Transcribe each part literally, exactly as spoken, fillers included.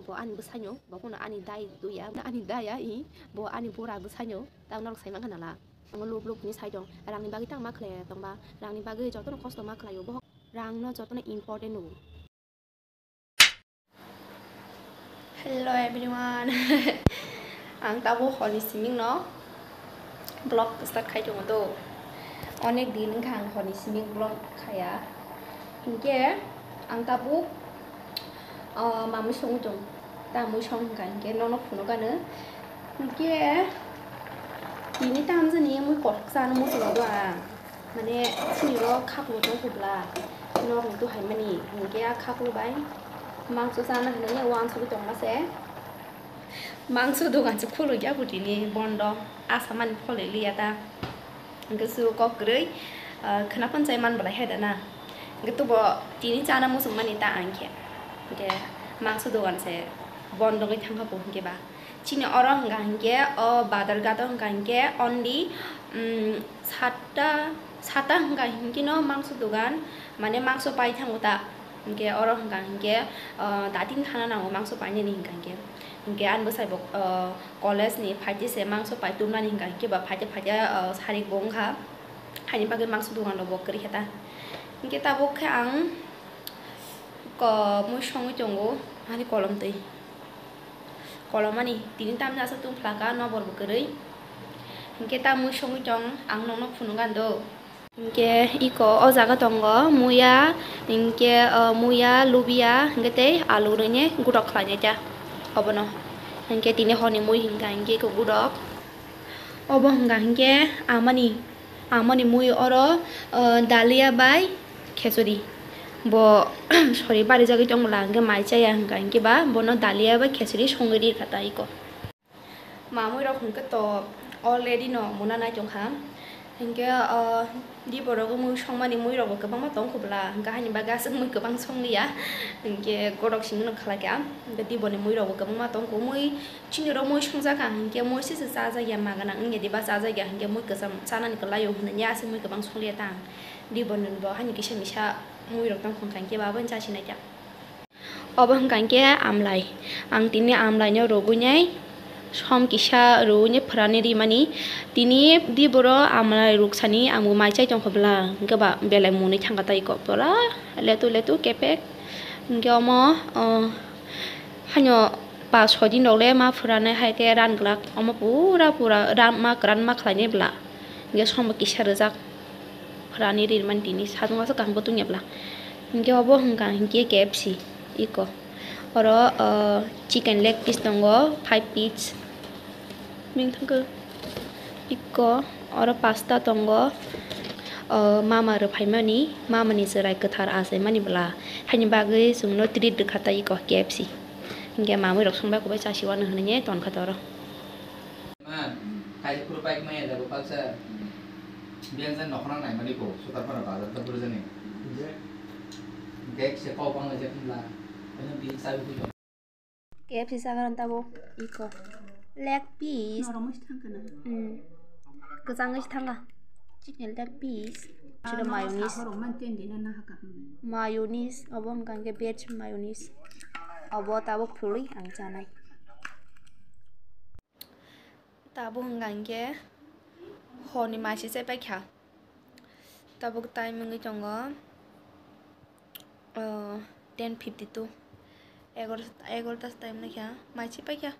Bo ani bwsaino, bo kuno ani dai duya, ani daya i, bo ani bura bwsaino, tang norok sai mankha nala. Ang lub lub ni sai tong, rangni bagwi tang ma khlai tongba, rangni bagwi jotono kosto ma khlaio, bohok rangno jotono important o. Hello everyone. Ang tabo horni siming no vlog start khai tongo do. Onek din wngkha ang horni siming vlog khaya. Hinkhe ang tabuk, ah, mamui songwi tong. Tamui song hwnkha hinkhe nono phunukgano. Hinkhe tini tamjani mui kothok chana muchungo do ang. Mane chini ro khaklo tong kubla. Norni duhaimani hinkhe a khaklo bai mangso chana hinwi wansugwi tongma se. Mangso dogan se khulukya bo tini bondo. Asa mani phole liya ta. Hingke suru kok kwrwi, ah, khwna phano chai man belai hai da na. Hingke tubo tini chana muchung mani ta ang khe. Hingke mangso dogan se bondo wngwi thangkha bo hingke ba. Chini oro hingka hingke o Badar ghat o hingka hingke only, mm, satta, satta hingka hingke no mangso dogan mane mangso pai thango ta. Hingke oro hingka hingke, ah, datin thana nango mangso painani hingka hingke. Hingke ani bwsai bo, ah, college ni phaite se mangso pai tumnani hingka hingke ba phaite phaite, ah, sarik bo wngkha. Haini bagwi mangso dogan rok bo kwrwi khe ta. Hingke tabuk khe ang ko mui songwi tongo ani kolom twi. Kolom ani tini tamni aswk tungphlaka nobor bo kwrwi. Hingke ta mui songwi tong ang nokno phunukgano. Hinkhe iko o jaga tongo muya, hinkhe, o, muya, lubia, hinkhe tei alu rwini gudok khlainai ta obono. Hinkhe tini horni mui hinkha hinkhe iko gudok. Obo hinkha hinkhe amani, amani mui oro, o, dalia bai khechori. Bo sori barijagwi tongmwla hinkhe mai chaya hinkha hinkhe ba bono dalia bai khechori songwi rikha ta iko. Mamui rok hwnkhe to already no muna nai tongkha. Hinkhe, ah, diboro mui songmani mui rok bo kwbangma tong kubla, hinkhe haini bagwi aswk mui kwbang songliya. Hinkhe godok simi no khlai kha. Hinkhe diboni mui rok bo kwbangma tong kha. Mui chini ro mui songjak kha hinkhe mui sese chajakya ma gwnang wngya diba chajakya hinkhe mui kwcham chanani kwlai o hinwi aswk mui kwbang songliya ta ang. Diboni bo haini kisa misa mui rok tong kha hinkhe ba aboni chasi nai kha. Obo hwnkha hinkhe amlai. Ang tini amlaino rwgwinai som kisa rwgwinai phwrani rimani. Tini diboro amlai rwksani ang bo mai chai tongkha bwla. Hinkhe ba belai mwnwi thangkha tei kok bwla letu letu kepek. Hinkhe omo, o, haino pas soi din rok le ma phwranai hai khe ran glak. Omo pura pura ran ma kwran ma khlainai bwla. Hinkhe som bo kisa rwjak. Phwrani rimani tini sajwk aswk kaham bo tungya bwla. Hinkhe obo hwnkha hinkhe K F C iko. Oro, ah, chicken leg piece tongo, five piece. Bini thangkhe iko oro pasta tongo. Ah, mama rwphaimani, mamani chwrai kwthar achaimani bwla. Haini bagwi chwngno treat rwkha ta iko K F C. Hinkhe mamui rok songbai kubai chasiwano hinwi tonkha ta oro. Ma, kaisa phuru paik maya jago baksa. Biyang jan nokhorang naimani ko, Sutarpara bazar ta phuru jani. Hinkhe kisa kok bang laijak hwnla. Ano bini chabi pui tong. K F C chagra tabo iko. Leg piece. Norok musi thangkha na. Hmm. Kwchangwi se thangkha. Chicken leg piece. Ah, chiro mayonnaise. Sakhorok man ten dina nahaka. Mayonnaise, obo hwnkha hinkhe veg mayonnaise. Obo tabuk phulwi ang chanai. Tabuk hwnkha hinkhe horni maisi chai paikha. Tabuk time wngwi tongo, ah, ten fifty two. Egaroh, egaroh ta time wngkha. Mai chai paikha.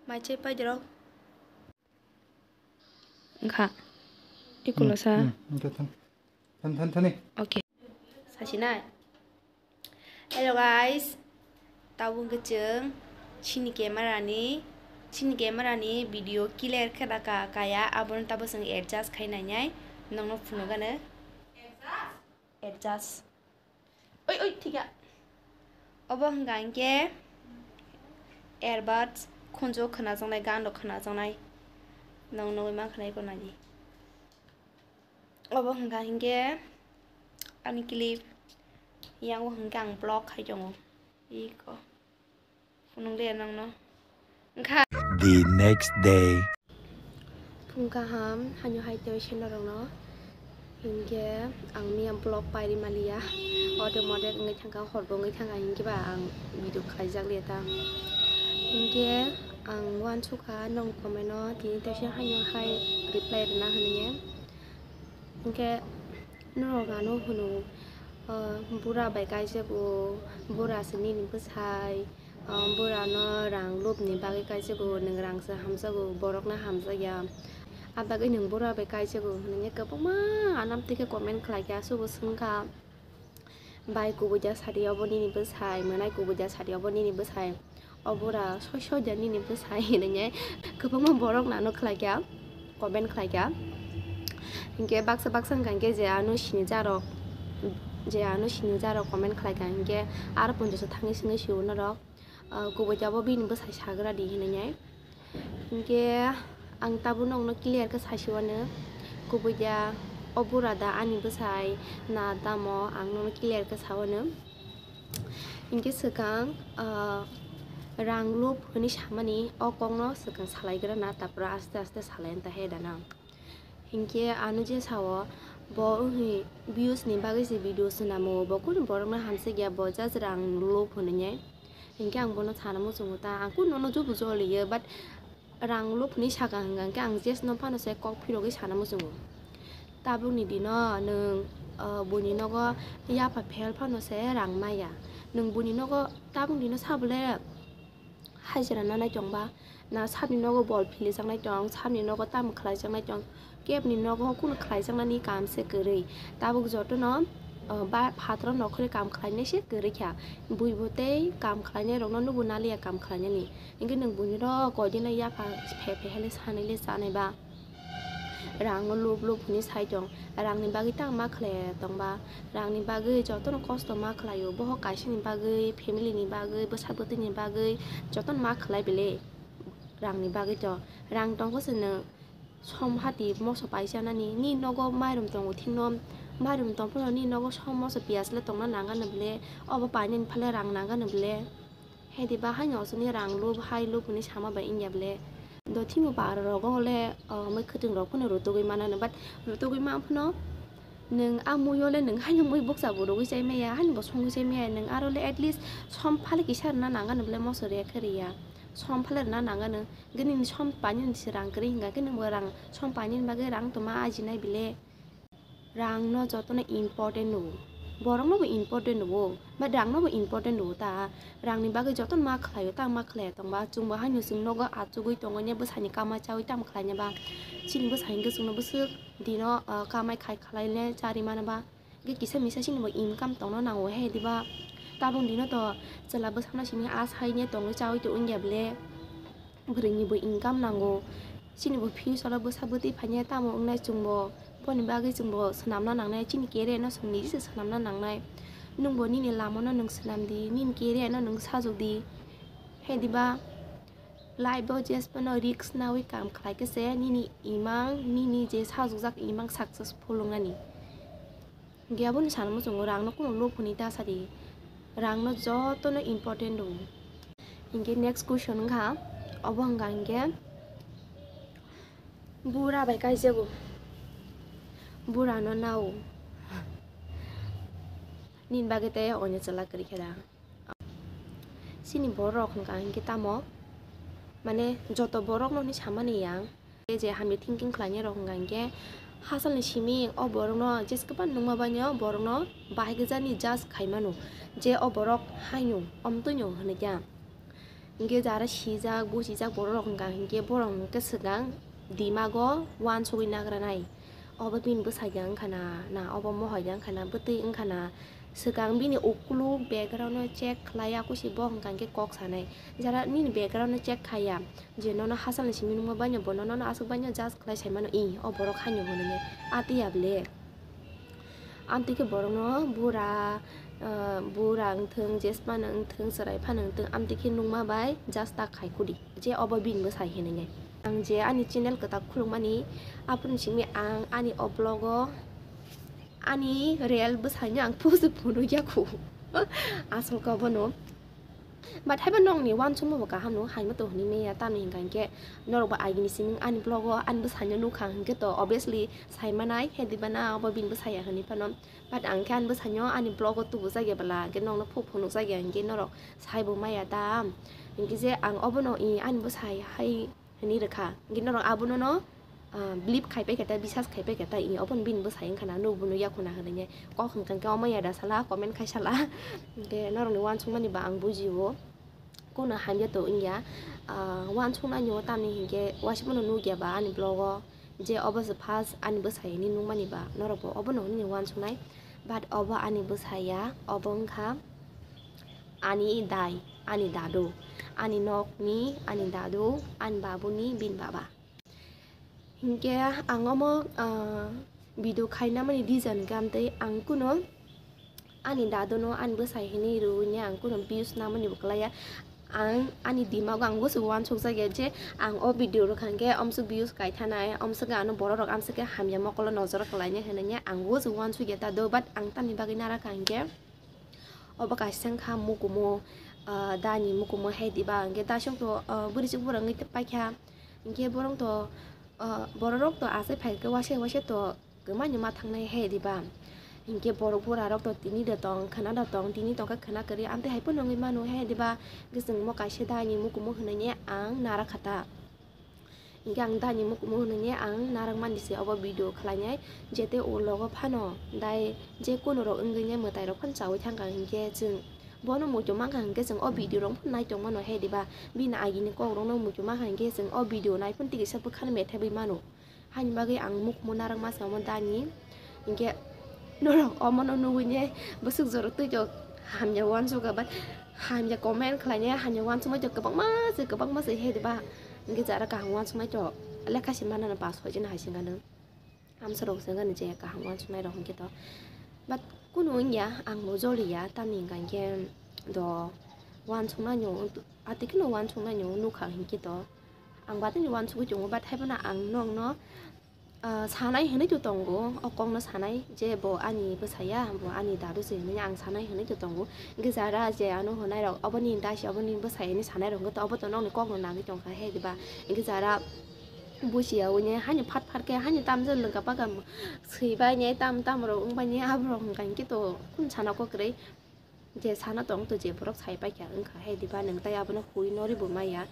Mai chai pai dirok. Wngkha. Ikulo sa. Hmm, hmm, wngkha thang. Than, than, thani. Okay. Sasinai. Hello guys. Tabuk hwnkhe chwng chini camera ni, chini camera ni video clear khe da ka, kaya, abono tabuk chwng adjust khai nainai. Nokno phunukgano. Adjust. Oi, oi, thika. Obo hwnkha hinkhe earbuds, khunju khwnajaknai, gan rok khwnajaknai. Nong nugwi mankha na eko nai di. Obo hwnkha hinkhe ani clip, yango hwnkhe ang vlog khai tongo. Iko. Phunuk liya nokno. Wngkha. The next day. Phung kaham, haino hai tei sendal rokno. Hinkhe ang miya vlog pairi maliya, order model wngwi thangkha, horbo wngwi thangkha, hinkhe ba ang video khlaijak liya ta. Hinkhe ang uansukha nong comment o tini teisa haino hai reply rwna hwnwi. Hinkhe norok ano hwno, ah, bura bai kaijago, bura se nini bwsai, ah, bura no rang lobni bagwi kaijago, nwng rang se hamjago, borok no hamjakya. A bagwi nwng bura bai kaijago hwnwi kwbangma anam twi khe comment khlaikha, aswkbo swngkha. Bai kubui da sadi obo nini bwsai, mwnai kubui da sadi obo nini bwsai. O bura soi soi da nini bwsai hinwi kwbangma borok nano khlaikha, comment khlaikha. Hinkhe baksa baksa wngkha hinkhe je ano sinijarok, je ano sinijarok comment khlaikha hinkhe aro ponchash thangwi swngwi sio norok. Ah, kubui da bo bini bwsai sagra di hinwi. Hinkhe ang tabuk nokno clear khe saisiwano, kubui da o bura da ani bwsai na tamo ang nokno clear khe sawano. Hinkhe swkang, ah, rang lob hwnwi samani o kokno swkang salaigra na, tapra aste aste salai ta he dana. Hinkhe ano je sao, bo wngwi views ni bagwi se video swnamo, bo kunu borokno hamjakya, bo just rang lob hwnwi. Hinkhe ang bono sana muchungo ta, ang kunu nono jubu joliyo, but rang lob hwnwi saka hwnka hinkhe ang just no phano se kok phirogwi sana muchungo. Tabukni dino nwng, ah, buini nogo yapha phel phano se rang maya. Nwng buini nogo tabukni dino sabole hajira nanai tongba, na sabni nogo bol philijaknai tong, sabni nogo tamo khlaijaknai tong, kebni nogo kunu khlaijaknani kam se kwrwi. Tabuk jotono, ah, ba phataro nokhorni kam khlainai se kwrwi kha. Buibo tei kam khlainai rokno nubo naliya kam khlainani. Hinkhe nwng buini rok koidino yapha phe phe hele sanwi le chanai ba. Rangno lub lub hwnwi sai tong, rangni bagwi tamo ma khlai tongba, rangni bagwi jotono kosto ma khlaio, bohok kaisani bagwi, family ni bagwi, bwsa bwtwini bagwi jotono ma khlai bele rangni bagwi to. Rang tongkhe se nwng som hati moso pai chanani, nini nogo mairum tongo thikno, mairum tongphano nini nogo som moso piyaj le tongna nangano bele, obo painani phale rang nangano bele. Hedi ba haino osoni rang lub hai lub hwnwi sama bai wngya bele. Do thimo bara rogo hole, ah, mwkhwtwng rok phano rutugwi manano, but rutugwi man phano nwng a mui ole nwng haino mui bukcha bo rugwi chai maya, haino bo songwi chai maya, nwng aro le at least som phale kisa rwna nangano bele moso rek khe rwya. Som phale rwna nangano, gini som painani se rang kwrwi hwnka khe nwng bo rang som painani bagwi rang tongma ajinai bele. Rangno jotono important nw-o, borokno bo important nw-o, but rangno bo important nw-o ta. Rangni bagwi jotono ma khlaio, tamo ma khlaiya tongba, chwngbo haino chwng nogo achugwi tongwi ne bwsani kama chawi tamo khlaina ba. Chini bwsa hinkhe chwngno bwswk dino, ah, kamai khai khlaine chari mano ba. Hinkhe kisa misa chini bo income tongna nango he diba. Tabuk dino to chwla bwsano simi a saine tongwi chawi to wngya bele. Bwrwini bo income nango. Chini bo future o bwsa bwtwi phainai tamo wngnai chwngbo. Boni bagwi chwngbo swnamna nangnai, chini career no chwng niji se swnamna nangnai. Nwngbo nini lama no nwng swnam di, nini career no nwng sajok di. He diba life o jesphano risk nawi kam khlai khe se nini imang, nini je sajokjak imang successful wngnani. Hinkhe aboni sana muchungo rangno kunu lub hwnwi ta sadi. Rangno jotono important tongo. Hinkhe next question wngkha, obo wngkha hinkhe bura bai kaijago. Burano nao. Nini bagwi tei oino chwla kwrwi khe da? Chini borok wngkha hinkhe tamo? Mane joto borokno hwnwi samani yang. Je hamya thinking khlainai rok wngkha hinkhe hachalni simi o borokno jeskhe phano nukma baino borokno bahai gwjani judge khaimano je o borok haino omtwino hwnwi kha. Hinkhe jara sijak bujijak borok rok wngkha hinkhe borok hinkhe swkang dimago uansugwi nagranai. Obo bini bwsai ya wngkha na, na obo mohor ya wngkha na, bwtwi wngkha na, swkang bini ukuluk background no check khlai ya, kusi bo hwnka hinkhe kok sanai. Jara nini background no check khaiya, je nono hachalni simi nukma baino, bono nono aswk baino judge khlai sai mano, "Ih, o borok haino hwnwi ne," a twiya ble. Amtwi khe borokno bura, ah, bura wngthwng, jesphano wngthwng, chwrai phano wngthwng, amtwi khe nukma bai judge ta khai kudi, je obo bini bwsai hinwi ne. Ang je ani channel kwtak khulukmani, aphuru simi ang ani o vlog o ani real bwsaino ang post phunukya khu. Aswk obono. But haiba nokni uansukma bo kaham no, haima to hwnwi manya, tamni hwnkha hinkhe norok bo agini siming ani vlog o ani bwsai no nukha hinkhe to obviously sai manai, he diba na obo bini bwsai ya hwnwi phano. But ang khe ani bwsai no ani vlog o tubujak ya bwla, hinkhe nokno phuk phunukjak ya hinkhe norok sai bo maya ta. Hinkhe je ang obono i ani bwsai hai hwnwi rwkha. Hinkhe norok abono no, ah, believe khai pai khe ta, bisas khai pai khe ta, i obono bini bwsai wngkha na, nukbo nukya khuna hwnwi kok hwnkha khe omo ya da sala, comment khai sala. Hinkhe norokni uansukmani ba ang bujio, kono hamya to wngya. Ah, uansuknai nw tamni hinkhe waisa bono nukya ba ani vlog o je obo se first ani bwsai hwnwi nukmani ba norok bo obono hwnwi uansuknai. But obo ani bwsai ya, obo wngkha ani dai, ani dadu, ani nokni, ani dadu, ani babuni, bini baba. Hinkhe ang omo, ah, video khaina mani reason khe amtwi ang kuno ani dadu no ani bwsai hinwi rwui ne ang kuno views namani bo kwlaiya. Ang ani dimago ang uansuk uansukjak ya je ang o video rwkha hinkhe omswk views kaithanai, omswk ano borok rok amswk khe hamya mokolo nojor kwlainai hinwi ne ang uansuk uansukya ta do, but ang tamni bagwi narakha hinkhe. Obo kaisa wngkha mukumu, ah, dani mukumu hai diba, hinkhe dasok to, ah, bwrwi chuk borok wngwi paikha, hinkhe borok to, ah, borok rok to achai phaikhe waisa waisa to kwmani ma thangnai hai diba, hinkhe borok bura rok to tini da tong khwna da tong, tini tongkha khwna kwrwi, amtwi hai phano wngwi mano hai diba, hinkhe chwng mo kaisa dani mukumu hwnwi ne ang nara khata. Hinkhe ang dani mukumu hwnwi ang narwkmani se obo video khlainai, jete o logo phano dai je kuno rok wngwi ne mwtai rok phano chaui thangkha, hinkhe chwng bono muitu mankha hinkhe chwng o video rok phano nai tongmano he diba, bini agini kok rokno muitu mankha hinkhe chwng o video nai phano tei kisa bwkhano methebwi mano, haini bagwi ang mukumu narwkma se omo dani. Hinkhe norok omono nugwi ne bwswk jora twi to hamya uansukha, but hamya comment khlainai hamya uansukmai to kwbangma se, kwbangma se he diba. Hinkhe jara kaham uansuknai to lekha se manana pass hoi jana hai se wngkha nwng. Amsa rok se wngkha ni je kaham uansuknai rok hinkhe to. But kunu wngya, ang bo joliya, tamni hwnkha hinkhe do uansuknai no, atwi kheno uansuknai no nukha hinkhe to. Ang batini uansugwi tongo, but haiphano ang nokno, ah, sanai hwnwi to tongo, o kokno sanai je bo ani bwsaya, bo ani dadu se hwnwi ang sanai hwnwi to tongo. Hinkhe jara je ano hwnai rok, oboni dasi, oboni bwsai hwnwi sanai rok, hinkhe to obo to nokni kokno nangwi tongkha he diba? Hinkhe jara bujiya hwnwi haino phat phat khe haino tamjani lwngka paka swibaini tam tam rok wngbaini aborok hwnka hinkhe to kunu sana kok kwrwi. Je sana tong to je borok sai paikha wngkha he diba, nwng tai abono hui nori bo maya.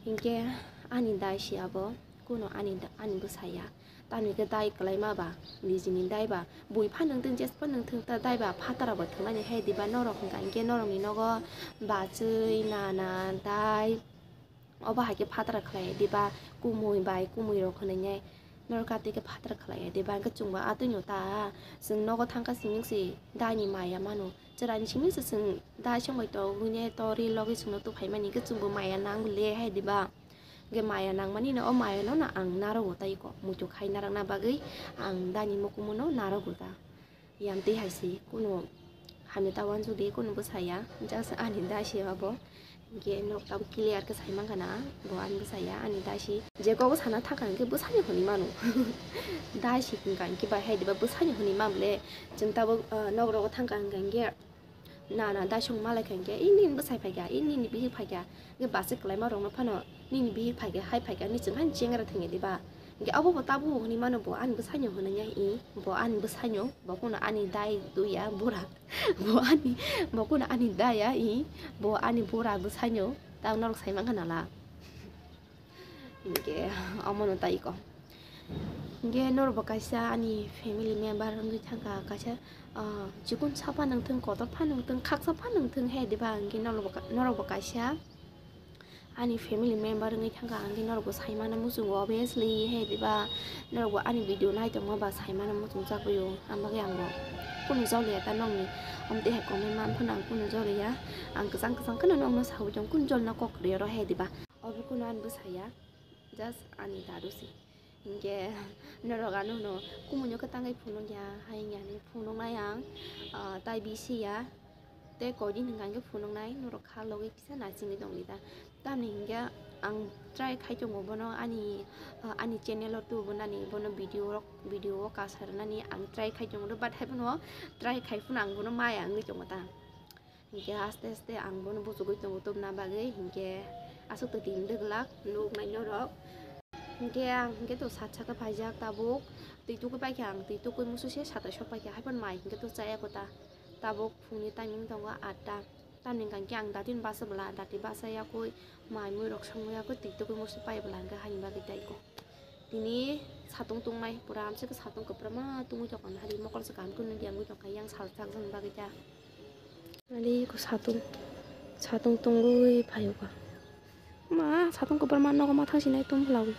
Hinkhe ani dai se abo kuno ani da-, ani bwsaya. Tamni khe dai kwlaima ba, nijini dai ba, bui pha nwng thung, jes pha nwng thung, ta dai ba phataro bo thwngmani he diba, norok hwnka hinkhe norokni nogo bachwi, nana, dai, obo hai khe phatara khlai diba, kumui bai kumui rok hwnwi nai norok atwi khe phatara khlai diba, hinkhe chwng bo atwi no ta, chwng nogo thangkha simi se dai ni maya mano, chwrai ni simi se chwng dai song bai tongwi ne tori logi chwngno tuphai mani, hinkhe chwng bo maya nang le hai diba, hinkhe maya nang mani no o maya no no ang narogo tai ko, muitu khai narwkna bagwi ang dai ni mukumu no narogo ta. Yamtwi hai se, kunu hamya ta uansuk di, kunu bwsaya, just ani dai se abo. Hinkhe nok tabuk clear khe sai mankha na, bo ani bwsaya, ani dai se. Je kok sana thangkha hinkhe bwsani hwnwi mano. Dai se hwnka hinkhe bai hai diba bwsani hwnwi man bole. Chwng tabuk, ah, nok rogo thangkha hwnka hinkhe nana dai song malai kha hinkhe, "Ei nini bwsai phaikha, ei nini bihik phaikha." Hinkhe bachwi kwlaima rokno phano, "Nini bihik phaikha, hai phaikha," hinwi chwng haino chengra thangya diba? Hinkhe obo bo tabuk hwnwi mano, bo ani bwsaino hwnwi ya, i, bo ani bwsaino, bo kuno ani dai duya bura, bo ani, bo kuno ani daya, i, bo ani bura bwsaino, tabuk norok sai mankha nala. Hinkhe omono tai ko. Hinkhe norok bo kaisa ani family member wngwi thangkha, kaisa, ah, chikon sa pha nangthung, kotor pha nangthung, khaksa pha nangthung, he diba? Hinkhe norok bo ka-, norok bo kaisa ani family member wngwi thangkha, ang khe norokbo sai mano muchungo, obviously, he diba, norokbo ani video nai tongma ba sai mano muchungjak bai o, ang bagwi ang bo kunu joliya ta nokni, amtwi hai comment man phano ang kunu joliya, ang kwchang kwchang kheno nokno saui tong, kunu jolna kok kwrwi oro, he diba, obo kunu ani bwsaya, just ani dadu se. Hinkhe norok ano hwno, "Kumui no khe tangwi phunukya," hai wngya hinwi phunuknai ang, ah, tai bisi ya. Tei koi din hwnka hinkhe phunuknai, norok kha logwi kisa nachingwi tongdi ta. Tamni hinkhe ang try khai tongo bono ani, ah, ani channel o tubunani, bono video rok, video o kasa rwnani ang try khai tongo, but hai phano try khai phano ang bono maya wngwi tongo ta. Hinkhe aste aste ang bono buchugwi tongo tubna bagwi, hinkhe aswk twi tini dwglak nuk nai norok. Hinkhe ang hinkhe to sat saka phaijak tabuk, twi tukui paikha ang, twi tukui musu se satai sok paikha, haiphano mai hinkhe to chaya kota. Tabuk phungni timing tongo atta, tamni hwnkhe ang datin basa bwla, dati basa yakui, mai mui rok songwi yakui twi tukui musu pai bwla hinkhe haini bagwi tei ko. Tini satung tungnai, pura amswk satung kwbangma tungwi tongkha, hari mokol se kaham khe nukya wngwi tongkha, yang sal chakjakni bagwi ta. Nadi ko satung, satung tungwi phaio ka. Ma, satung kwbangma nogo ma thang sinai tum phlawi.